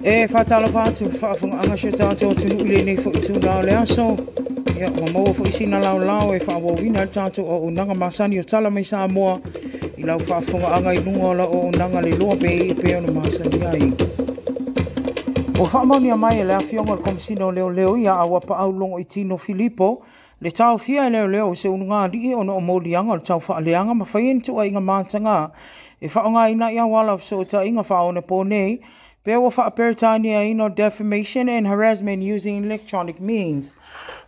E faatalofa atu i le faafofogaaga a si o tatou atunuu i lenei foi itula o le aso. Ia, ua maua foi sina laolao e faaauauina ai le tatou auaunaga masani o Tala mai Samoa i lau faafofogaaga i luga o lau auaunaga le iloa pei e pei ona masani ai. Ua faamaonia mai e le Afioga i le Komesina o Leoleo ia Auapaau Logoitino Filipo le taofia e leoleo o se ulugalii ona o moliaga o le taufaaleaga ma faia ni tuuaiga mataga e faaaogaina i auala o fesootaiga faaonaponei pe ua faaperetaniaina o defamation and harassment using electronic means.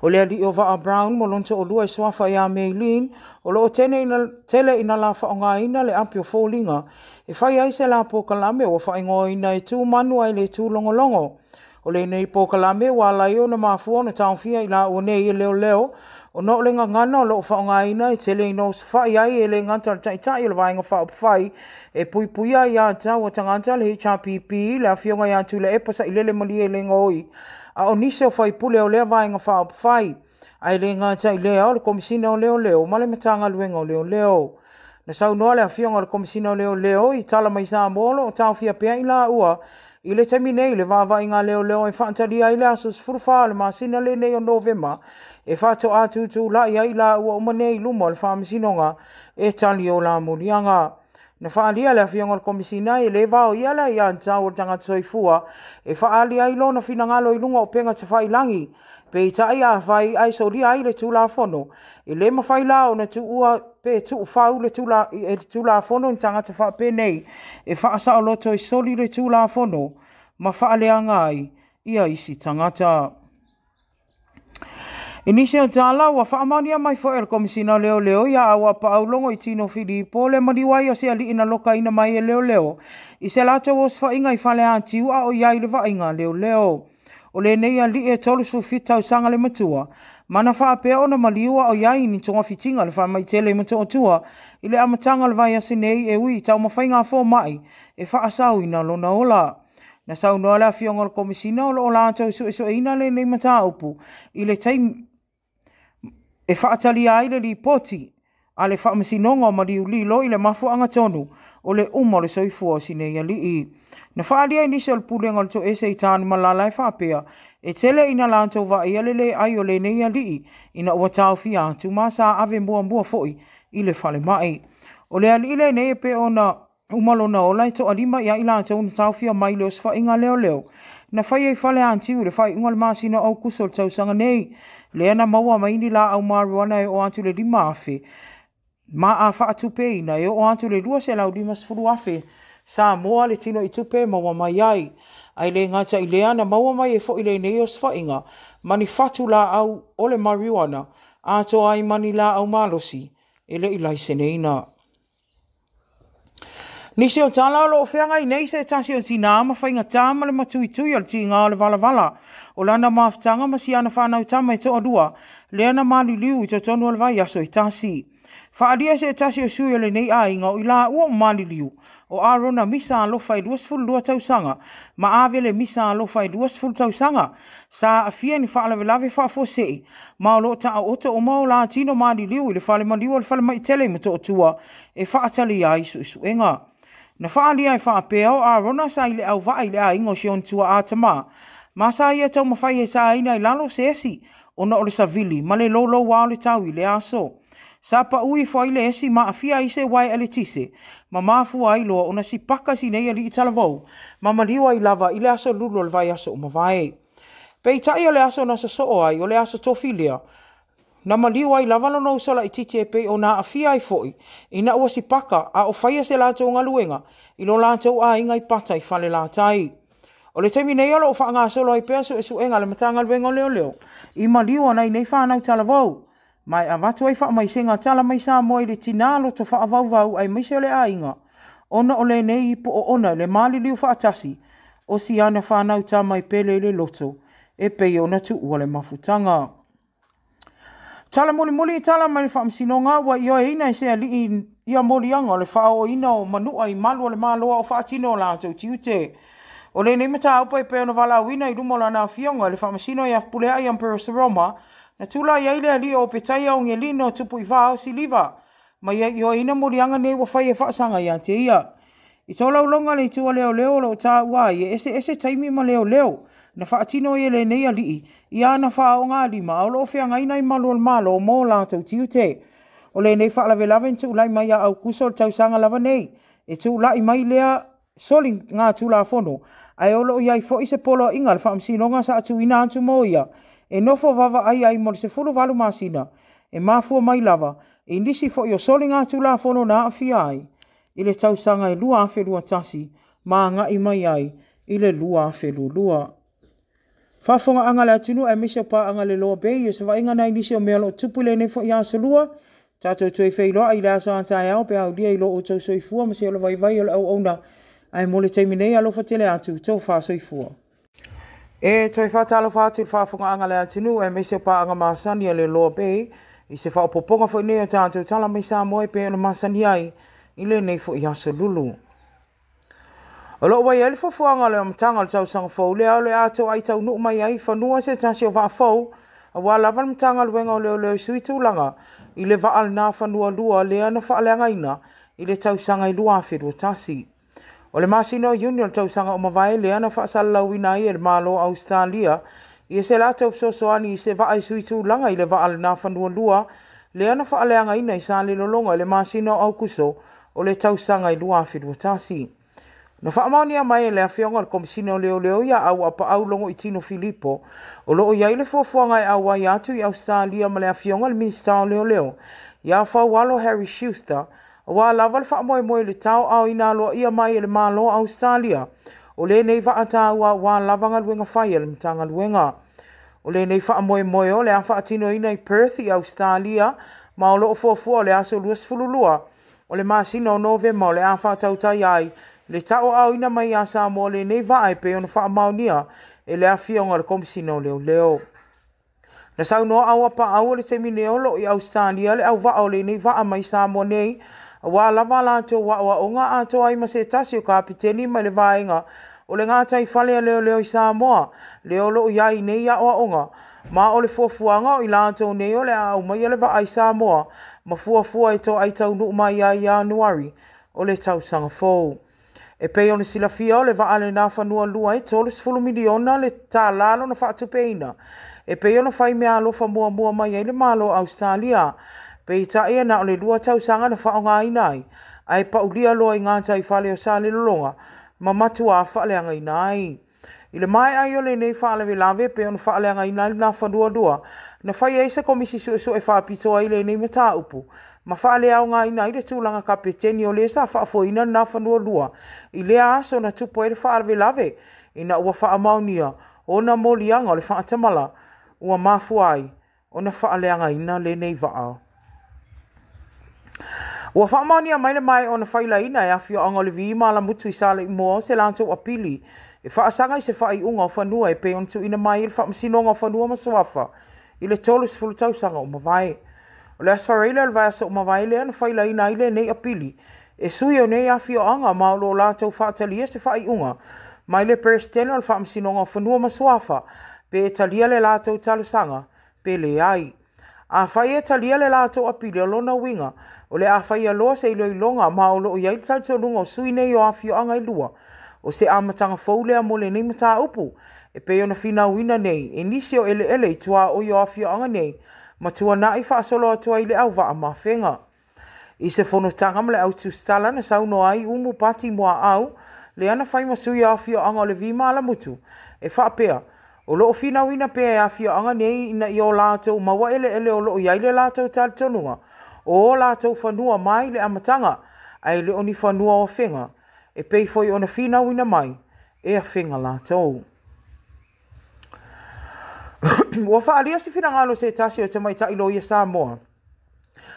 O le alii o Vaa Brown mo lona toalua e suafa ia Maylene, o lo o tele ina la faaaogaina le api o foliga e fai ai se la polokalame ua faaigoaina e tu manu ae le tūlogologo. O lenei polokalame ua ala ai ona mafua ona taofia i laua nei e leoleo ona o le gagana o lo o faaaogaina e tele ina osofai ai e le gata o le Taitai o le Vaega Faaupufai e Puipuia Aia Tatau a Tagata le HRPP, le Afioga ia Tuilaepa Sailele Malielegaoi, a o nisi o faipule o lea Vaega Faaupufai. Ae le gata i lea, o le Komesina o Leoleo ma le Matagaluega o Leoleo. Na saunoa le Afioga i le Komesina o Leoleo i tala mai Samoa o lo o taofia pea i laua i le taimi nei i le vaavaaiga a leoleo e faatalia ai le aso 14 o le masina lenei o Novema e faatoa tutulai ai i laua uma nei i luma o le Faamasinoga e tali o la moliaga. Na faaalia le Afioga i le Komesina e le vaoia le aiatatau o le tagata soifua e faaali ai lona finagalo i luga o upega tafailagi. Peitai afai ae solia ai le Tulafono, e le mafai la ona tuua pe tuufau le Tulafono ni tagata faapenei e faasaoloto e soli le Tulafono ma faaleaga ai ia isi tagata. I nisi o tala ua faamaonia mai foi e le Komesina o Leoleo ia Auapaau Logoitino Filipo le maliu ai o se alii na lokaina mai e leoleo i se latou osofaiga i Faleatiu a o i ai i le vaaiga a leoleo. O lenei alii e 37 tausaga le matua, ma na faapea ona maliu a o i ai i ni togafitiga i le falemai tele i Motootua i le amataga o le vaiaso nei e ui i taumafaiga a fomai e faasaoina lona ola. Na saunoa le Afioga i le Komesina o lo o latou suesueina lenei mataupu i le taimi e faatalia ai le lipoti a le Faamasinoga o Maliu Lilo i le mafuaaga tonu o le uma o le soifua o si nei alii. Na faaalia i nisi o le pulega o le toese i Tanumalala e faapea, e tele ina latou vaaia le le ai o lenei alii ina ua taofia atu ma sa ave muamua foi i le falemai. O le alii lenei e pei ona uma lona ola e toalima ia i latou na taofia mai le osofaiga leoleo na faia i Faleatiu i le faaiuga o le masina o Aokuso o le tausaga nei, lea na maua mai ni laau marijuana e oo atu i le 5,000 ma a faatupeina e oo atu i le 250,000 Samoa le tino i tupe e maua mai ai. Ae le gata i lea, na maua mai ai foi lenei osofaiga ma ni fatu laau o le marijuana atoa ai ma ni laau malosi e le i laiseneina. Nisi o tala o lo o feagai nei se tasi o tinā ma faigata ma le matuitui o le tiga o le valavala o lana mafutaga ma siana fanau tama e toalua lea na maliliu i totonu o le vaiaso e tasi. Faaalia se tasi o sui o lenei aiga o i laua o maliliu o Arona Misa Alofa e 22 tausaga ma Avele Misa Alofa e 20 tausaga sa aafia ni faalavelave faafuasei ma o lo o taoto uma o la tino maliliu i le fale maliu o le falemai tele i Motootua e faatalia ai suesuega. Na faaalia e faapea o Arona sa i le auvaa i le aiga o si ona tuaa tama ma sa ia taumafai e saina i lalo se esi ona o le savili ma le louloua o le tau i le aso. Sa paui ifo ai le esi ma aafia ai se uaea eletise ma mafua ai loa ona sipaka si nei alii talavou ma maliu ai lava i le aso lulu o le vaiaso ua mavae. Peitai o le aso na sosoo ai, o le aso tofi lea, na maliu ai lava lona uso laitiiti e pei ona aafia ai foi ina ua sipaka a o faia se latou galuega i lo latou aiga i Pata i Falelatai. O le taimi nei o lo o faagasolo ai pea suesuega a le Matagaluega o Leoleo i maliu a nai nei fanau talavou, ma e avatu ai faamaisega tala mai Samoa i le tinā loto faavauvau aemaise o le aiga ona o lenei ipu oona i le maliliu faatasi o si ana fanau tama e pele i le loto e pei ona tuua le mafutaga. Tala mulimuli i tala mai le Faamasinoga ua ioeina e se alii ia moliaga o le faaooina o manua i malu o le Malo a o faatino o latou tiute. O lenei mataupu e pei ona valaauina i luma o lana afioga i le Faamasino ia Fepuleai Ambrose Roma, na tulai ai le alii o Opetaia o Gelino Tupuivao Siliva ma ia ioeina moliaga nei ua fai e faasaga ia te ia. I tolaulauga a le Itu a Leoleo o lo o taua ai e eseese taimi ma leoleo na faatino ai e lenei alii i ana faaaogalima a o lo o feagai nai malu o le Malo mo latou tiute. O lenei faalavelave na tulai mai ia Aukuso o le tausaga lava nei, e tulai mai lea soligatulafono ae o lo o i ai foi se poloaiga a le Faamasinoga sa tuuina atu mo ia e nofo vaavaai ai mo le 18 masina e mafua mai lava i nisi foi o soligatulafono na aafia ai i le tausaga e 2021 ma agai mai ai i le 2022. Faafofogaaga a le atunuu aemaise o paaga le Lower Bay, o se vaaiga nai nisi o mea o lo o tupu i lenei foi aso lua. Tatou toe feiloai i le aso a taeao pe aulia i lo outou soifua ma se ola vaivai o le auauna. Ae mo le taimi nei, alofa tele atu, tofa soifua. E toe faatalofa atu i le faafofogaaga a le atunuu aemaise o paaga masani a le Lower Bay i se faaopoopoga foi nei o tatou tala mai Samoa e pei ona masani ai i lenei foi aso lulu. O lo o ua i ai le fuafuaga o le amataga o le tausaga fou lea o le a toai taunuu mai ai i fanua se tasi o vaa fou aua lava le Matagaluega o Leoleo i sui tulaga i le vaa lena fanua lua lea na faaleagaina i le tausaga e 2021. O le masina o Iuni o le tausaga ua mavae lea na faasalalauina ai e le Malo o Ausetalia ia se latou fesoasoani i se vaa i sui tulaga i le vaa lena fanua lua lea na faaleagaina i Salelologa i le masina o Aukuso o le tausaga e 2021. Na faamaonia mai e le Afioga i le Komesina o Leoleo ia Auapaau Logoitino Filipo, o lo o i ai le fuafuaga e auai atu i Ausetalia ma le Afioga i le Minisita o Leoleo ia Faualo Harry Schuster, aua lava le faamoemoe i le taoaoina aloaia mai e le Malo o Ausetalia o lenei vaa taua aua lava galuega fai a le Matagaluega. O lenei faamoemoe o le a faatinoina i Perth i Ausetalia ma o lo o fuafua o le aso 22 o le masina o Novema o le a faatautai ai le tauaaoina mai ia Samoa lenei vaa e pei ona faamaonia e le Afioga i le Komesina o Leoleo. Na saunoa Auapaau o le taimi nei o lo o i Ausetalia le auvaa o lenei vaa mai Samoa nei aua lava a latou aoaoga atoa ai ma se tasi o kapiteni mai le vaega o le gataifale a leoleo i Samoa lea o lo o i ai nei aoaoga ma o le fuafuaga o i latou nei o le a aumaia le vaa i Samoa ma fuafua e toai taunuu mai ai ia Ianuari o le tausaga fou. E pei ona silafia o le vaa lena fanua lua e 30 miliona le tala lona faatupeina e pei ona fai meaalofa muamua mai ai le Malo o Ausetalia. Peitai e na o le 2 tausaga na faaaogaina ai ae paulia loa i gataifale o Salelologa ma matuā faaleagaina ai. I le maea ai o lenei faalavelave e pei ona faaleagaina ai lena fanua lua, na fai ai se komisi suesue faapitoa i lenei mataupu ma faaleaogaina ai le tulaga kapeteni o le sa faafoeina lena fanua lua i lea aso na tupu ai le faalavelave ina ua faamaonia ona moliaga o le faatamala ua mafua ai ona faaleagaina lenei vaa. Ua faamaonia mai le maea ona failaina e afioaga o Levi ma Alamutu i Saleimoa o se latou apili e faasaga i se faaiuga o fanua e pei ona tuuina mai e le Faamasinoga o Fanua ma Suafa i le 30 tausaga ua mavae. O le Aso Faraile o le vaiaso ua mavae lea na failaina ai lenei apili e sui o nei afioaga ma o lo o latou faatalia se faaiuga mai le Peresetene o le Faamasinoga o Fanua ma Suafa pe e talia le latou talosaga pe leai. Afai e talia le latou apili o lona uiga, o le a faia loa se iloiloga ma o lo o i ai le talitonuga o sui nei o afioaga e lua, o se amataga fou lea mo lenei mataupu, e pei ona finauina nei e nisi o eleele i tuaoi o afioaga nei ma tuanai faasolo atu ai le auvaa ma Afega. I se fonotaga ma le au tusitala na saunoa ai Umu Pati Muaau, lea na fai ma sui o afioaga o Levi ma Alamutu, e faapea, o lo o finauina pea e afioaga nei ina ia o latou maua eleele o lo o i ai le latou talitonuga o o latou fanua mai le amataga ae le o ni fanua o Afega, e pei foi ona finauina mai e Afega latou. Ua faaalia se finagalo o se tasi o tamaitai loia Samoa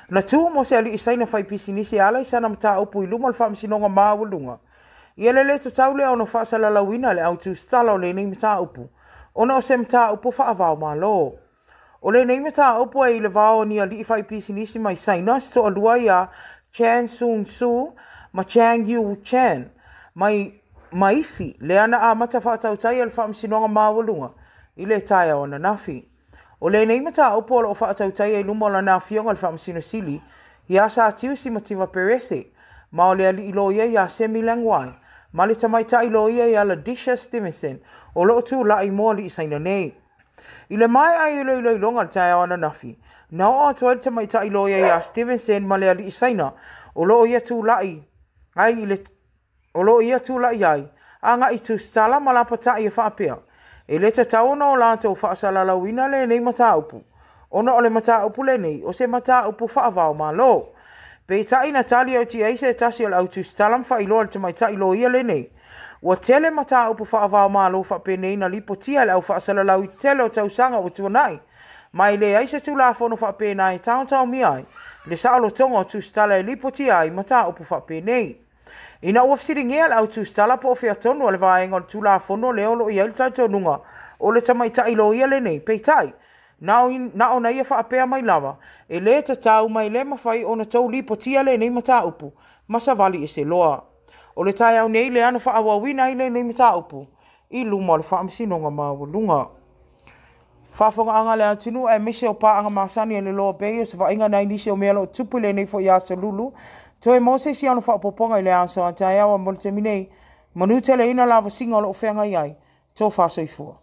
na tu mo se alii Saina faipisinisi e ala i sana mataupu i luma o le Faamasinoga Maualuga. Ia le lē tatau lea ona faasalalauina le au tusitala o lenei mataupu ona o se mataupu faava-o-Malo. O lenei mataupu e i le vao o ni alii faipisinisi mai Saina se toalua ia Chan Soon Su ma Chang Yu Chan mai ma isi lea na amata faatautai e le Faamasinoga Maualuga i le taeao ananafi. O lenei mataupu o lo o faatautaia i luma o lana afioga i le Faamasino Sili ia Satiusi Mativa Perese Ma o le alii loia ia Semi Languai ma le tamaitai loia ia Ladisha Stevenson o lo o tulai mo alii Saina nei. I le maea ai o le iloiloga i le taeao ananafi, na oo atu ai le tamaitai loia ia Stevenson ma le alii Saina o lo o ia tulai ai i le o lo o ia tulai ai agai i tusitala ma lapatai e faapea, e le tatau ona o latou faasalalauina lenei mataupu, ona o le mataupu lenei o se mataupu faava-o-Malo. Peitai na tali atu i ai se tasi o le au tusitala ma faailoa i le tamaitai loia lenei, ua tele mataupu faava-o-Malo faapenei na lipotia e le au faasalalau i tele o tausaga ua tuanai, ma e leai se tulafono faapena e taotaomia ai le saolotoga o tusitala e lipotia ai mataupu faapenei. Ina ua fesiligia le au tusitala po o fea tonu o le vaega o le tulafono lea o lo o i ai le talitonuga o le tamaitai loia lenei, peitai, na ona ia faapea mai lava, e le tatau ma e le mafai ona tou lipotia lenei mataupu ma savali ese loa. O le taeao nei lea na faaauauina ai lenei mataupu i luma o le Faamasinoga Maualuga. Faafofogaaga a le atunuu aemaise o paaga masani a le Loa Bay o se vaaiga nai nisi o mea o lo o tupu i lenei foi aso Lulu. Toe maua se isi ona faaopoopoga i le aso a taeao mo le taimi nei. Manuteleina lavasiga o lo o feagai ai. Tofa soifua.